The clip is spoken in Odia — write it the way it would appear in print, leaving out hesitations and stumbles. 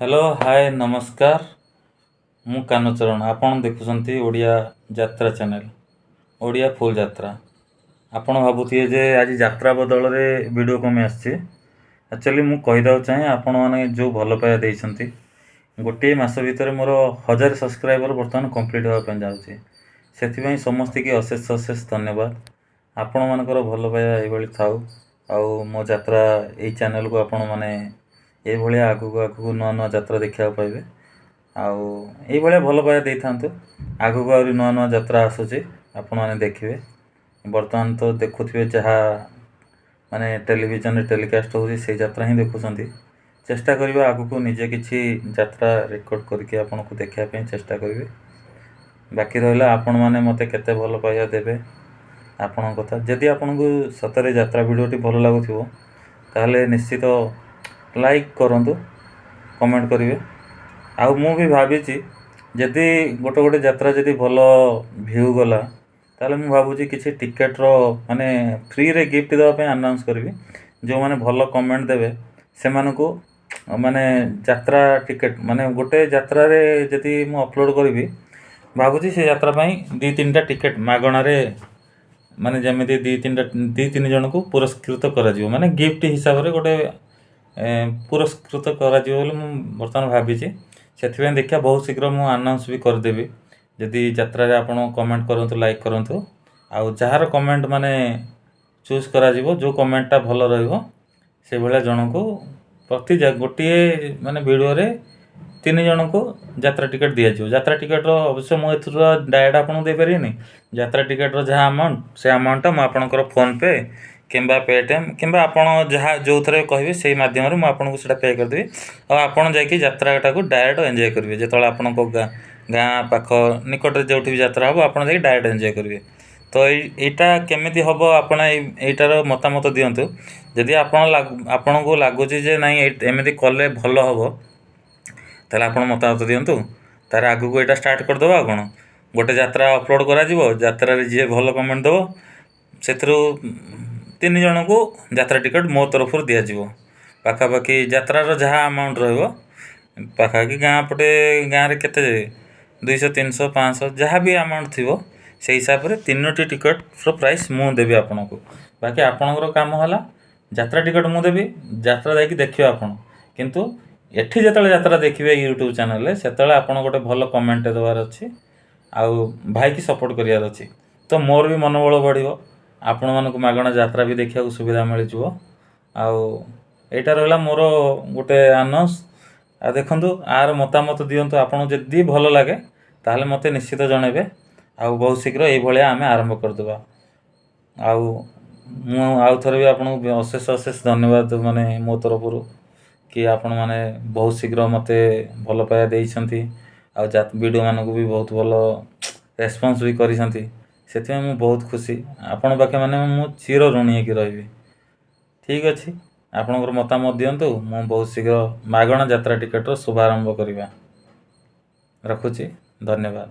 ହ୍ୟାଲୋ, ହାଏ, ନମସ୍କାର। ମୁଁ କାହ୍ନୁଚରଣ, ଆପଣ ଦେଖୁଛନ୍ତି ଓଡ଼ିଆ ଯାତ୍ରା ଚ୍ୟାନେଲ୍, ଓଡ଼ିଆ ଫୁଲ୍ ଯାତ୍ରା। ଆପଣ ଭାବୁଥିବେ ଯେ ଆଜି ଯାତ୍ରା ବଦଳରେ ଭିଡ଼ିଓ କମେଇ ଆସିଛି। ଆକ୍ଚୁଆଲି ମୁଁ କହିଦେବାକୁ ଚାହେଁ, ଆପଣମାନେ ଯେଉଁ ଭଲ ପାଇବା ଦେଇଛନ୍ତି, ଗୋଟିଏ ମାସ ଭିତରେ ମୋର 1000 ସବସ୍କ୍ରାଇବର୍ ବର୍ତ୍ତମାନ କମ୍ପ୍ଲିଟ୍ ହେବା ପାଇଁ ଯାଉଛି। ସେଥିପାଇଁ ସମସ୍ତଙ୍କୁ ଅଶେଷ ଅଶେଷ ଧନ୍ୟବାଦ। ଆପଣମାନଙ୍କର ଭଲ ପାଇବା ଏଇଭଳି ଥାଉ ଆଉ ମୋ ଯାତ୍ରା ଏଇ ଚ୍ୟାନେଲ୍କୁ ଆପଣମାନେ ଏଇଭଳିଆ ଆଗକୁ ଆଗକୁ ନୂଆ ନୂଆ ଯାତ୍ରା ଦେଖିବାକୁ ପାଇବେ ଆଉ ଏଇଭଳିଆ ଭଲ ପାଇବା ଦେଇଥାନ୍ତୁ। ଆଗକୁ ଆହୁରି ନୂଆ ନୂଆ ଯାତ୍ରା ଆସୁଛି, ଆପଣମାନେ ଦେଖିବେ। ବର୍ତ୍ତମାନ ତ ଦେଖୁଥିବେ, ଯାହା ମାନେ ଟେଲିଭିଜନରେ ଟେଲିକାଷ୍ଟ ହେଉଛି, ସେଇ ଯାତ୍ରା ହିଁ ଦେଖୁଛନ୍ତି। ଚେଷ୍ଟା କରିବା ଆଗକୁ ନିଜେ କିଛି ଯାତ୍ରା ରେକର୍ଡ଼ କରିକି ଆପଣଙ୍କୁ ଦେଖିବା ପାଇଁ ଚେଷ୍ଟା କରିବେ। ବାକି ରହିଲା ଆପଣମାନେ ମୋତେ କେତେ ଭଲ ପାଇବା ଦେବେ, ଆପଣଙ୍କ କଥା। ଯଦି ଆପଣଙ୍କୁ ସତରେ ଯାତ୍ରା ଭିଡ଼ିଓଟି ଭଲ ଲାଗୁଥିବ, ତାହେଲେ ନିଶ୍ଚିତ ଲାଇକ୍ କରନ୍ତୁ, କମେଣ୍ଟ କରିବେ। ଆଉ ମୁଁ ବି ଭାବିଛି, ଯଦି ଗୋଟେ ଗୋଟେ ଯାତ୍ରା ଯଦି ଭଲ ଭ୍ୟୁ ଗଲା, ତାହେଲେ ମୁଁ ଭାବୁଛି କିଛି ଟିକେଟ୍ର ମାନେ ଫ୍ରିରେ ଗିଫ୍ଟ ଦେବା ପାଇଁ ଆନାଉନ୍ସ କରିବି। ଯେଉଁମାନେ ଭଲ କମେଣ୍ଟ ଦେବେ, ସେମାନଙ୍କୁ ମାନେ ଯାତ୍ରା ଟିକେଟ୍, ମାନେ ଗୋଟେ ଯାତ୍ରାରେ ଯଦି ମୁଁ ଅପଲୋଡ଼୍ କରିବି, ଭାବୁଛି ସେ ଯାତ୍ରା ପାଇଁ ଦୁଇ ତିନିଟା ଟିକେଟ୍ ମାଗଣାରେ, ମାନେ ଯେମିତି ଦୁଇ ତିନିଟା, ଦୁଇ ତିନି ଜଣଙ୍କୁ ପୁରସ୍କୃତ କରାଯିବ, ମାନେ ଗିଫ୍ଟ ହିସାବରେ ଗୋଟେ ପୁରସ୍କୃତ କରାଯିବ ବୋଲି ମୁଁ ବର୍ତ୍ତମାନ ଭାବିଛି। ସେଥିପାଇଁ ଦେଖିବା, ବହୁତ ଶୀଘ୍ର ମୁଁ ଆନାଉନ୍ସ ବି କରିଦେବି। ଯଦି ଯାତ୍ରାରେ ଆପଣ କମେଣ୍ଟ କରନ୍ତୁ, ଲାଇକ୍ କରନ୍ତୁ, ଆଉ ଯାହାର କମେଣ୍ଟ ମାନେ ଚୁଜ୍ କରାଯିବ, ଯେଉଁ କମେଣ୍ଟଟା ଭଲ ରହିବ, ସେଇଭଳିଆ ଜଣଙ୍କୁ ପ୍ରତି ଗୋଟିଏ ମାନେ ଭିଡ଼ିଓରେ ତିନି ଜଣଙ୍କୁ ଯାତ୍ରା ଟିକେଟ୍ ଦିଆଯିବ। ଯାତ୍ରା ଟିକେଟ୍ର ଅବଶ୍ୟ ମୁଁ ଏଥିରୁ ଡାଇରେକ୍ଟ ଆପଣଙ୍କୁ ଦେଇପାରିବିନି। ଯାତ୍ରା ଟିକେଟ୍ର ଯାହା ଆମାଉଣ୍ଟ, ସେ ଆମାଉଣ୍ଟଟା ମୁଁ ଆପଣଙ୍କର ଫୋନ୍ପେ କିମ୍ବା ପେଟିଏମ୍ କିମ୍ବା ଆପଣ ଯାହା ଯେଉଁଥିରେ କହିବେ, ସେଇ ମାଧ୍ୟମରେ ମୁଁ ଆପଣଙ୍କୁ ସେଇଟା ପେ କରିଦେବି। ଆଉ ଆପଣ ଯାଇକି ଯାତ୍ରାଟାକୁ ଡାଇରେକ୍ଟ ଏନ୍ଜୟ କରିବେ। ଯେତେବେଳେ ଆପଣଙ୍କ ଗାଁ ପାଖ ନିକଟରେ ଯେଉଁଠି ବି ଯାତ୍ରା ହେବ, ଆପଣ ଯାଇକି ଡାଇରେକ୍ଟ ଏନ୍ଜୟ କରିବେ। ତ ଏଇଟା କେମିତି ହେବ, ଆପଣ ଏଇଟାର ମତାମତ ଦିଅନ୍ତୁ। ଯଦି ଆପଣ ଆପଣଙ୍କୁ ଲାଗୁଛି ଯେ ନାଇଁ, ଏମିତି କଲେ ଭଲ ହେବ, ତାହେଲେ ଆପଣ ମତାମତ ଦିଅନ୍ତୁ। ତାର ଆଗକୁ ଏଇଟା ଷ୍ଟାର୍ଟ କରିଦେବା। ଆଉ କ'ଣ, ଗୋଟେ ଯାତ୍ରା ଅପଲୋଡ଼ କରାଯିବ, ଯାତ୍ରାରେ ଯିଏ ଭଲ କମେଣ୍ଟ ଦେବ, ସେଥିରୁ ତିନି ଜଣଙ୍କୁ ଯାତ୍ରା ଟିକେଟ୍ ମୋ ତରଫରୁ ଦିଆଯିବ। ପାଖାପାଖି ଯାତ୍ରାର ଯାହା ଆମାଉଣ୍ଟ ରହିବ, ପାଖାପାଖି ଗାଁ ପଟେ ଗାଁରେ କେତେ, 200, 300, 500, ଯାହା ବି ଆମାଉଣ୍ଟ ଥିବ, ସେଇ ହିସାବରେ ତିନୋଟି ଟିକେଟ୍ର ପ୍ରାଇସ୍ ମୁଁ ଦେବି ଆପଣଙ୍କୁ। ବାକି ଆପଣଙ୍କର କାମ ହେଲା, ଯାତ୍ରା ଟିକେଟ୍ ମୁଁ ଦେବି, ଯାତ୍ରା ଯାଇକି ଦେଖିବେ ଆପଣ। କିନ୍ତୁ ଏଠି ଯେତେବେଳେ ଯାତ୍ରା ଦେଖିବେ ୟୁଟ୍ୟୁବ୍ ଚ୍ୟାନେଲ୍ରେ, ସେତେବେଳେ ଆପଣ ଗୋଟେ ଭଲ କମେଣ୍ଟ ଦେବାର ଅଛି ଆଉ ଭାଇକି ସପୋର୍ଟ କରିବାର ଅଛି। ତ ମୋର ବି ମନୋବଳ ବଢ଼ିବ, ଆପଣମାନଙ୍କୁ ମାଗଣା ଯାତ୍ରା ବି ଦେଖିବାକୁ ସୁବିଧା ମିଳିଯିବ। ଆଉ ଏଇଟା ରହିଲା ମୋର ଗୋଟେ ଆନାଉନ୍ସ। ଆଉ ଦେଖନ୍ତୁ, ଆର ମତାମତ ଦିଅନ୍ତୁ। ଆପଣଙ୍କୁ ଯଦି ଭଲ ଲାଗେ, ତାହେଲେ ମୋତେ ନିଶ୍ଚିତ ଜଣାଇବେ। ଆଉ ବହୁତ ଶୀଘ୍ର ଏଇଭଳିଆ ଆମେ ଆରମ୍ଭ କରିଦେବା। ଆଉ ମୁଁ ଆଉ ଥରେ ବି ଆପଣଙ୍କୁ ଅଶେଷ ଅଶେଷ ଧନ୍ୟବାଦ, ମାନେ ମୋ ତରଫରୁ, କି ଆପଣମାନେ ବହୁତ ଶୀଘ୍ର ମୋତେ ଭଲ ପାଇବା ଦେଇଛନ୍ତି ଆଉ ଭିଡ଼ିଓମାନଙ୍କୁ ବି ବହୁତ ଭଲ ରେସ୍ପନ୍ସ ବି କରିଛନ୍ତି। ସେଥିପାଇଁ ମୁଁ ବହୁତ ଖୁସି। ଆପଣ ପାଖେ ମାନେ ମୁଁ ଚିର ଋଣୀ ହେଇକି ରହିବି। ଠିକ୍ ଅଛି, ଆପଣଙ୍କର ମତାମତ ଦିଅନ୍ତୁ। ମୁଁ ବହୁତ ଶୀଘ୍ର ମାଗଣା ଯାତ୍ରା ଟିକେଟ୍ର ଶୁଭାରମ୍ଭ କରିବା। ରଖୁଛି, ଧନ୍ୟବାଦ।